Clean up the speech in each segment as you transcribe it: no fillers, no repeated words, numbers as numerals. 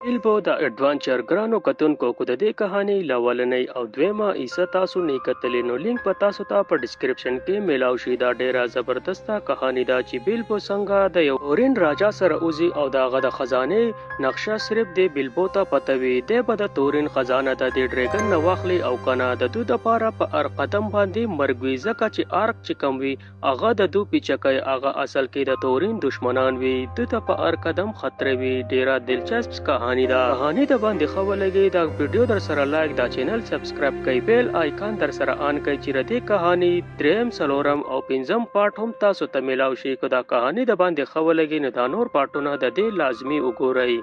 بیلبو د اډوانچر ګرانو کتونکو که د دې کهانۍ لاولنۍ او دویمه حصه تاسو نه کتلې نو لینک به تاسو ته په ډسکرپشن کې میلاو شي. دا ډیره زبردسته کهاني ده چې بیلبو څنګه د یو اورین راجا سره وځي او د هغه د خزانې نقشه صرف د بیلبو ته پته وي. دی به د تورین خزانه د دې ډریګن نه واخلي او کنه د دوی دپاره په هر قدم باندې مرګ وي، ځکه چې آرک چې کوم وي هغه د دوی پیچه کوي، هغه اصل کې د تورین دشمنان وي، دوی ته په هر قدم خطر وي. ډیره دلچسپ کهانی ده. کهانی د باندې ښه ولګي دا ویډیو در سره لایک، دا چینل سبسکرایب کړئ، بیل آیکان در سره آن کړئ چې د دې کهانی دریم، څلورم او پنځم پارټ هم تاسو ته میلاو شي. که دا کهانی د باندې ښه ولګي نو دا نور پارټونه د دې لازمي وګورئ.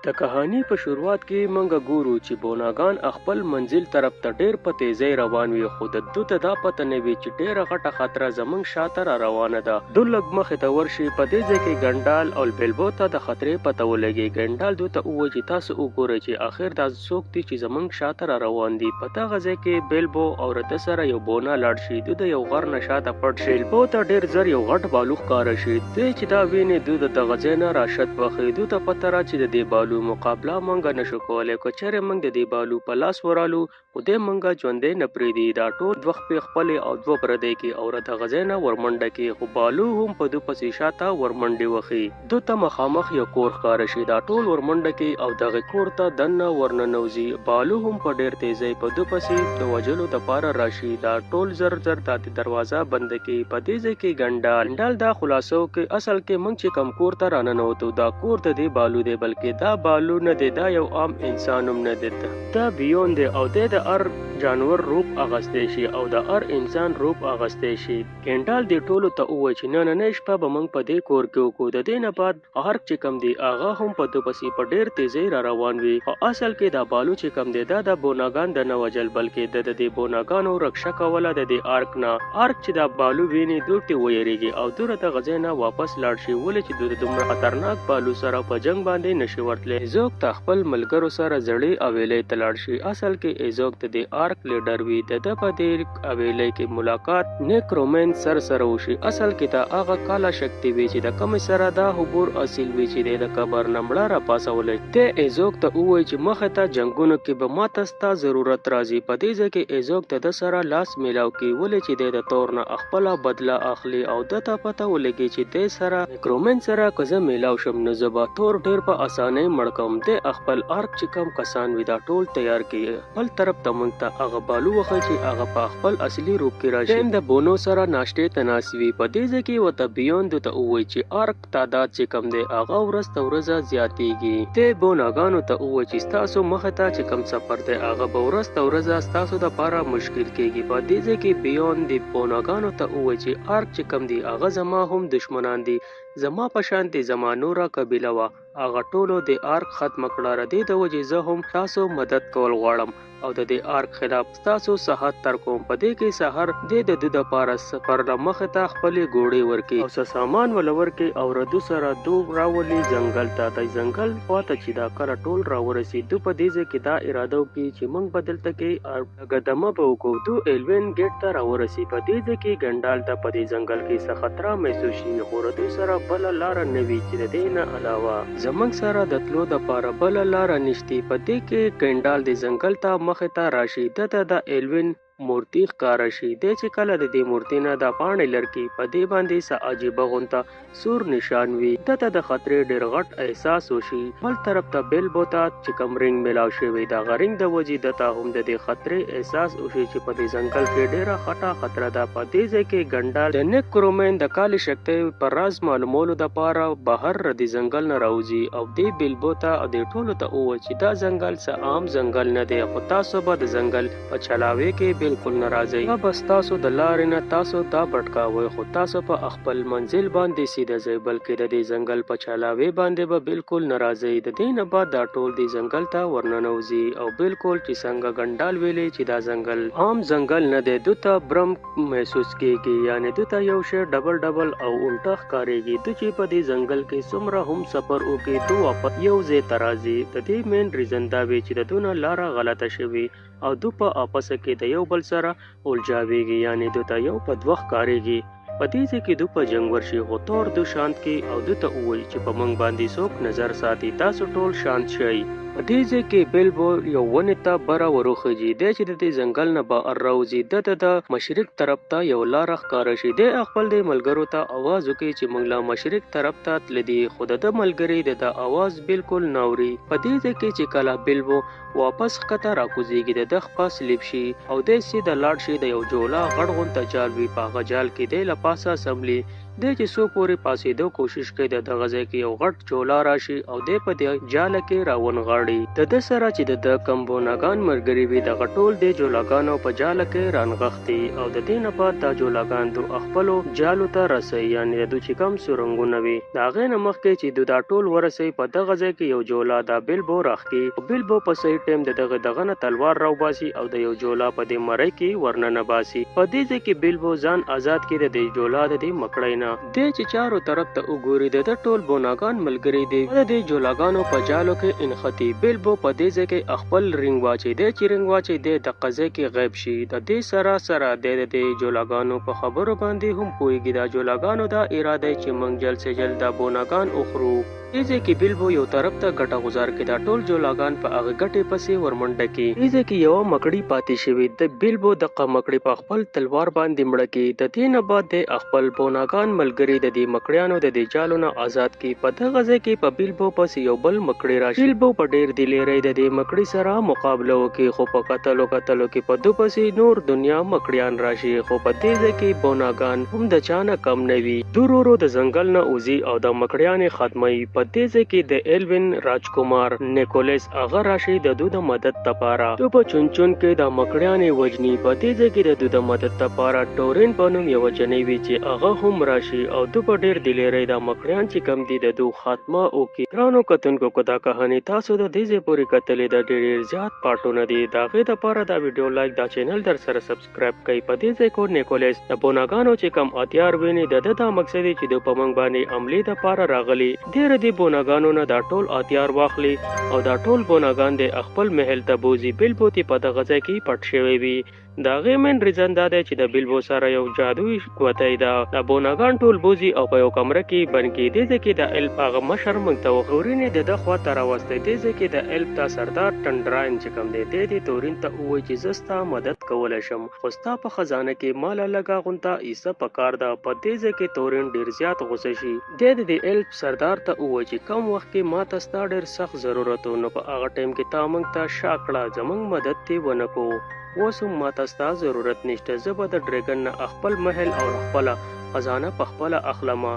د کهانی په شروعات کې موږ ګورو چې بوناګان خپل منزل طرف ته ډیر په تیزۍ روان وي، خو د دوی ته دا پته نه وي چې ډیره غټه خطره زمونږ شاته را روانه ده. دوی لږ مخې ته ورشي، په دې ځای کې ګنډال او بیلبو ته د خطرې پته ولګي. ګنډال دوی ته ووایي چې تاسو وګورئ چې اخر دا څوک دي چې زمونږ شاته را روان دي. په دغه ځای کې بیلبو او رده سره یو بونا لاړ شي، دوی د یو غر نه شاته پټ شي. بیلبو ته ډیر زر یو غټ بالو ښکاره شي. دی چې دا ویني دوی د دغه ځای نه راشد وخي. دوی ته پته را چې د دې بالو مقابله مونږ نشو کولی، که چېرې مونږ د دې بالو په لاس ورالو خو دی مونږ ژوندی نه پرېږدي. دا ټول دوه خپې خپلې او دوه پردی کې او دغه ځای نه ورمنډه کې، خو بالو هم په دوی پسې شاته ورمنډې وخي. دوی ته مخامخ یو کور ښکاره شي، دا ټول ورمنډه کې او دغه کور ته دننه ورننوځي. بالو هم په ډېر تیزۍ په دوی پسې د وژلو دپاره راشي. دا ټول زر زر دا دروازه بنده کې. په دې ځای کې ګنډال دا خلاصو کې اصل کې مونږ چې کوم کور ته راننوتو دا کور د دې بالو دی، بلکې دا بالو نه دی، دا یو عام انسان هم نه دی، دا بیون دی او دی د هر جانور روپ اغستی شي او د هر انسان روپ اغستی شي. ګنډال دې ټولو ته ووایي چې نننۍ شپه به موږ په دې کور کې وکړو. د دې نه بعد آرک چې کوم دی هغه هم په دوی پسې په ډېر تیزۍ را روان وي. خو اصل کې دا بالو چې کوم دی دا د بوناګان د نه وژل، بلکې د دې بوناګانو رکشه کوله د دې آرک نه. آرک چې دا بالو ویني دوی ترې ویریږي او دوی دغه ځای نه واپس لاړ شي، ولې چې دوی د دومره خطرناک بالو سره په جنګ باندې نشي ورتلی. ایزوک ته خپل ملګرو سره زړې حویلۍ ته لاړ شي. اصل کې ایزوک د دې آرک لیډر وي. د ده په دې حویلۍ کې ملاقات نیکرومن سر سره وشي. اصل کې دا هغه کاله شکتي وي چې د کومې سره دا حبور اصیل وي چې دی د قبر نه مړه راپاڅولی. دی ایزوک ته ووایي چې مخې ته جنګونو کې به ماته ستا ضرورت راځي. په دې ځای کې ایزوک د ده سره لاس میلاو کړي، ولې چې دی د تور نه خپله بدله اخلي او ده ته پته ولګي چې دی سره نیکرومن سره که زه میلاو شم نو زه به تور ډېر په اسانۍ مړ کوم. دی خپل آرک چې کوم کسان وي دا ټول تیار کړي. بل طرف ته مونږ ته هغه بالو وښيي چې هغه په خپل اصلي روپ کې راشي. دی هم د بونو سره ناشتې ته ناست وي. په دې ځای کې ورته بیون دوی ته ووایي چې آرک تعداد چې کوم دی هغه ورځ ته ورځه زیاتیږي. دی بوناګانو ته ووایي چې ستاسو مخې ته چې کوم سفر دی هغه به ورځ ته ورځه ستاسو دپاره مشکل کیږي. په دې ځای کې بیون د بوناګانو ته ووایي چې آرک چې کوم دی هغه زما هم دشمنان دي، زما په شان دې زما نوره قبیله وه، هغه ټولو د آرک ختمه کړه، د دې د وجې زه هم تاسو مدد کول غواړم او د دې آرک خلاف ستاسو صحت تر کوم. په دې کې سحر دې د دوی دپاره سفر له مخې ته خپلې ګوړې ورکړي او څه سامان وله ورکړي او ردو سره دو راولي ځنګل ته. د ځنګل خواته چې دا کله ټول راورسي دو په دې ځای کې دا اراده وکړي چې موږ به دلته کې لږه دمه به وکړو. دو ایلوین ګیټ ته راورسي. په دې ځای کې ګنډال ته په دې ځنګل کې څه خطره محسوس شي، خو ردو سره بله لاره نه وي چې د دې نه علاوه زموږ سره د تلو دپاره بله لاره نشتي. په دې کې ګنډال د ځنګل ته مخې ته راشي، ده ته د ایلوین مورتي ښکاره شي. دی چې کله د دې مورتي نه دا پاڼې لرکي په دې باندې څه عجیبه غونته سور نشان وي، ده ته د خطرې ډېر غټ احساس وشي. بل طرف ته بیلبو ته چې کوم رینګ میلاو شوی دغه رینګ د وجې ده ته هم د دې خطرې احساس وشي چې په دې ځنګل کې ډېره غټه خطره ده. په دې ځای کې ګنډال د نیکرومن د کالي شکتۍ پر راز معلومولو دپاره بهر د ځنګل نه راوځي او دې بیلبو ته او دې ټولو ته ووایي چې دا ځنګل څه عام ځنګل نه دی، خو تاسو به د ځنګل په چلاوې کې بالکل نه راځئ، دا به ستاسو د لارې نه تاسو دا بټکاوئ، خو تاسو په خپل منزل باندې سیده ځئ، بلکې د دې ځنګل په چلاوې باندې به بالکل نه راځئ. د دې نه بعد دا ټول دې ځنګل ته ورننوځي او بالکل چې څنګه ګنډال ویلې چې دا ځنګل عام ځنګل نه دی، دوی ته برم محسوس کیږي، یعنې دوی ته یو شی ډبل ډبل او الټه ښکارېږي. دوی چې په دې ځنګل کې څومره هم سفر وکړي دوی واپس یو ځای ته راځي. د دې مین ریزن دا وي چې د دوی نه لاره غلطه شوي او دوی په آپس کې د یو بل سره الجاویږي، یعنې دوی ته یو په دوه ښکارېږي. په دې ځای کې دوی په جنګ ورشي، خو تور دوی شانت کړي او دوی ته ووایي چې په موږ باندې څوک نظر ساتي، تاسو ټول شانت شئ. په دې ځای کې بیلبو یو ونې ته بره وروخیږي. دی چې د دې ځنګل نه بهر راوځي، ده ته د مشرق طرف ته یو لاره ښکاره شي. دی خپل دې ملګرو ته اواز وکړي چې موږ له مشرق طرف ته تللي دي، خو د ده ملګري د ده اواز بالکل نه اوري. په دې ځای کې چې کله بیلبو واپس ښکته راکوزیږي، د ده خپه سلیپ شي او دی سیده لاړ شي. د یو جولا غټ غونته جال وي، په هغه جال کې دی له پاسه څملي. دی چې څو پورې پاڅېدو کوشش کوي، د دغه ځای کې یو غټ جولا راشي او دی په دې جاله کې راونغاړي. د ده سره چې د ده کوم بوناګان ملګري وي، دغه ټول دې جولاګانو په جاله کې رانغښتي او د دې نه بعد دا جولاګان دو خپلو جالو ته رسوي، یعنې د دوی چې کوم سرنګونه وي. د هغې نه مخکې چې دوی دا ټول ورسوي، په دغه ځای کې یو جولا دا بیلبو راښکي او بیلبو په صحیح ټایم د دغه دغه نه تلوار راوباسي او د یو جولا په دې مرۍ کې ورننه باسي. په دې ځای کې بیلبو ځان ازاد کړي د دې جولا د دې مکړۍ نه. دی چې چارو طرف ته وګوري، د ده ټول بوناګان ملګري دي د دې جولاګانو په جالو کې انښتي. بیلبو په دې ځای کې خپل رینګ واچوي. دی چې رینګ واچوي، دی دقه ځای کې غیب شي. د دې سره سره دی د دې جولاګانو په خبرو باندې هم پوهېږي. دا جولاګانو دا اراده چې موږ جل سه جل دا بوناګان وخورو. دې ځای کې بیلبو یو طرف ته ګټه غوزار کړي، دا ټول جولاګان په هغه ګټې پسې ورمنډه کړي. دې ځای کې یوه مکړي پاتې شوې، د بیلبو دقه مکړي په خپل تلوار باندې مړه کړي. د دې نه بعد دی خپل بوناګان ملګري د دې مکړیانو د دې جالو نه ازاد کړي. په دغه ځای کې په بیلبو پسې یو بل مکړي راشي. بیلبو په ډېر دلیرۍ د دې مکړي سره مقابله وکړي، خو په کتلو کتلو کې په ده پسې نور دنیا مکړیان راشي. خو په دې ځای کې بوناګان هم د چا نه کم نه وي. دور ورو د ځنګل نه وځي او دا مکړیانې ختموي. په دې ځای کې د ایلوین راجکمار نیکولیس هغه راشي د دوی د مدد لپاره. دوی په چون چون کې دا مکړیانې وژني. په دې ځای کې د دوی د مدد لپاره ټورین په نوم یوه جنۍ وي چې هغه هم راشي او دوی په ډېر دلیرۍ دا مکړیان چې کم دي د دوی خاتمه وکړي. ګرانو کتونکو، که دا کهاني تاسو د دې ځای پورې کتلې ده، ډېر ډېر زیات پارټونه دي. د هغې دپاره دا ویډیو لایک، دا چینل در سره سبسکرایب کړئ. په دې ځای کې نیکولیس د بوناګانو چې کم اتیار ویني، د ده دا مقصد دی چې دوی په موږ باندې عملي دپاره راغلي. ډېر دې بوناګانو نه دا ټول اتیار واخلي او دا ټول بوناګان دی خپل محل ته بوځي. بیلبو تی په دغه ځای کې پټ شوی وي. د هغې مین ریزن دا دی چې د بیلبو سره یو جادويي ګوتۍ ده. دا بوناګان ټول بوځي او په یو کمره کې بند کړي. دې ځای کې د الف هغه مشر موږ ته وښيي. تورین یې د ده خوا ته راوستی. دې ځای کې د الف دا سردار ټنډراین چې کوم دی، دی دې تورین ته ووایي چې زه ستا مدد کولی شم، خو ستا په خزانه کې ماله لږه غونته حصه پکار ده. په دې ځای کې تورین ډېر زیات غوسه شي. دی د دې الف سردار ته ووایي چې کوم وخت کې ما ته ستا ډېر سخت ضرورت و، نو په هغه ټایم کې تا موږ ته شا کړه، زموږ مدد دې ونه کو. اوس هم ما ته ستا ضرورت نشته، زه به د ډریګن نه خپل محل او خپله خزانه په خپله اخلمه،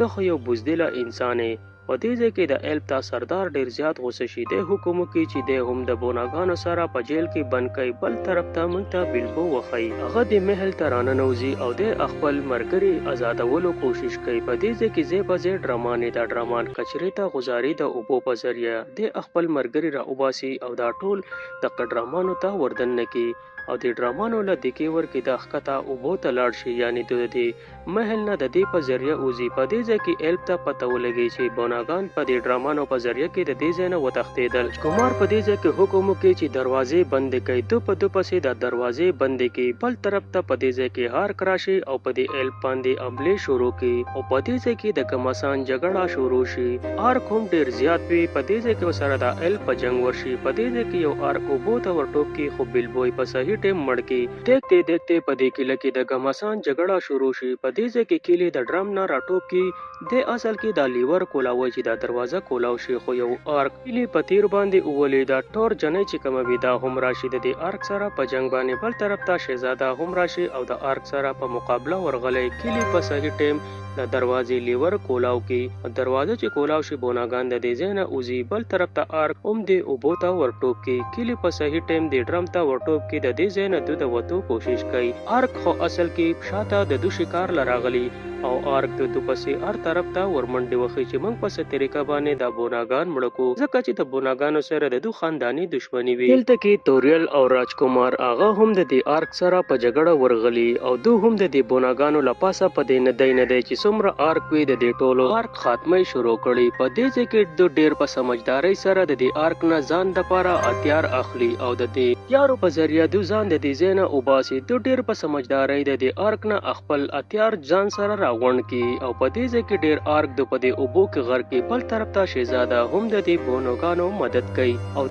ته خو یو بزدله انسان یې. په دې ځای کې د الف دا سردار ډېر زیات غوسه شي. دی حکم وکړي چې دی هم د بوناګانو سره په جیل کې بند کړي. بل طرف ته موږ ته بیلبو وښيي. هغه د محل ته راننوځي او دی خپل ملګري ازادولو کوشش کوي. په دې ځای کې ځای په ځای ډرمانې دا ډرمان کچرې ته غوزاري د اوبو په ذریعه. دی خپل ملګري راوباسي او دا ټول دغه ډرمانو ته وردننه کړي او د ډرامانو له دیکې ورکې دا ښکته اوبو ته لاړ شي، یعنې د دې محل نه د دې په ذریعه وځي. په دې ځای کې الف ته پته ولګي چې بوناګان په دې ډرامانو په ذریعه کې د دې ځای نه وتښتېدل. کمار په دې ځای کې حکم وکړي چې دروازې بندې کړئ. دو په دو پسې دا دروازې بندې کړي. بل طرف ته په دې ځای کې هارک راشي او په دې الف باندې حملې شروع کړي او په دې ځای کې د ګمسان جګړه شروع شي. آرک هم ډېر زیات وي. په دې ځای کې ورسره دا الف په جنګ ورشي. په دې ځای کې یو آرک اوبو ته ورټوپ کړي، خو بیلبو یې په صحیح ټیم مړ کړي. دیکھتے دیکھتے په دې قلعه کې د ګمسان جګړه شروع شي. په دې ځای کې کیلې د ډرم نه راټوپ کړي. دی اصل کې دا لیور کولاوي چې دا دروازه کولاو شي، خو یو آرک کیلې په تیر باندې وولي. دا ټور جنۍ چې کومه وي دا هم راشي د دې آرک سره په جنګ باندې. بل طرف ته شهزاده هم راشي او د آرک سره په مقابله ورغلی. کیلې په صحیح ټیم د دروازې لیور کولاو کړي. دروازه چې کولاو شي، بوناګان د دې ځای نه وځي. بل طرف ته آرک هم دې اوبو ته ورټوپ کړي. کیلې په صحیح ټیم دې ډرم ته ورټوپ کړي. د دې ځای نه دوی د وتو کوشش کوي. آرک خو اصل کې شاته د دو شکار له راغلي او آرک د دو پسې هر طرف ته ورمنډې وخي چې موږ په څه طریقه باندې دا بوناګان مړه کړو، ځکه چې د بوناګانو سره د دو خانداني دښمني وي. دلته کې توریل او راجکمار هغه هم د دې آرک سره په جګړه ورغلي او دو هم د دې بوناګانو له پاسه په دې نه دی نه دی چې څومره آرک وي د دې ټولو آرک خاتمه یې شروع کړي. په دې ځای کې دو ډېر په سمجدارۍ سره د دې آرک نه ځان دپاره اتیار اخلي او د دې تیارو په ذریعه دو ځان ځان د دې ځای نه وباسي. ده ډېر په سمجدارۍ د دې ارک نه خپل اتیار ځان سره راغونډ کړي او په دې ځای کې ډېر ارک د په دې اوبو کې غرق کړي. بل طرف ته شهزاده هم د دې بونوګانو مدد کوي او